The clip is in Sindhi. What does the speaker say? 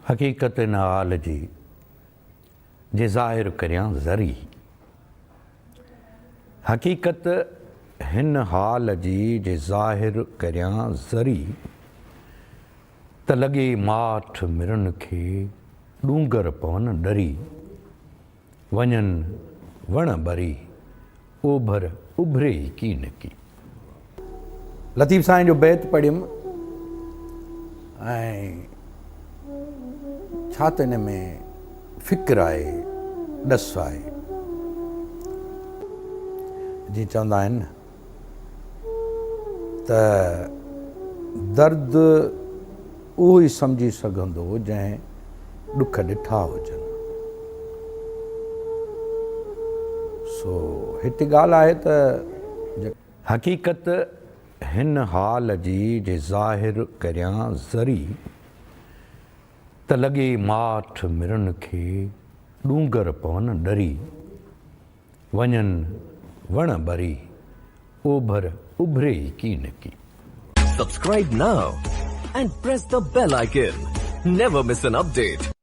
حقيقت هن حال جي، جي ظاهر ڪريان ذري. حقيقت هن حال جي، جي ظاهر ڪريان ذري، ته لڳي ماٺ مرن کي، ڏونگر پون ڏري. وڃن وڻ ٻري، اوڀر اڀري ئي ڪين ڪي. لطيف سائين جو بيت پڙهيم ۽ ڇا ته ان ۾ فڪر آهي، ڏس آهي. جيئن چوندا آهن نه ته درد اهو ئي سمجهي سگهندو جنهن ڏک ڏٺا هجن. سو هتي ڳالهه آهي ته. حقيقت هن حال جي جي ظاهر ڪريان ذري، ته لڳي ماٺ مرن کي، ڏونگر پون ڏري. وڃن وڻ ٻري، اوڀر اڀري ئي ڪين ڪي. Subscribe now and press the bell icon. Never miss an update.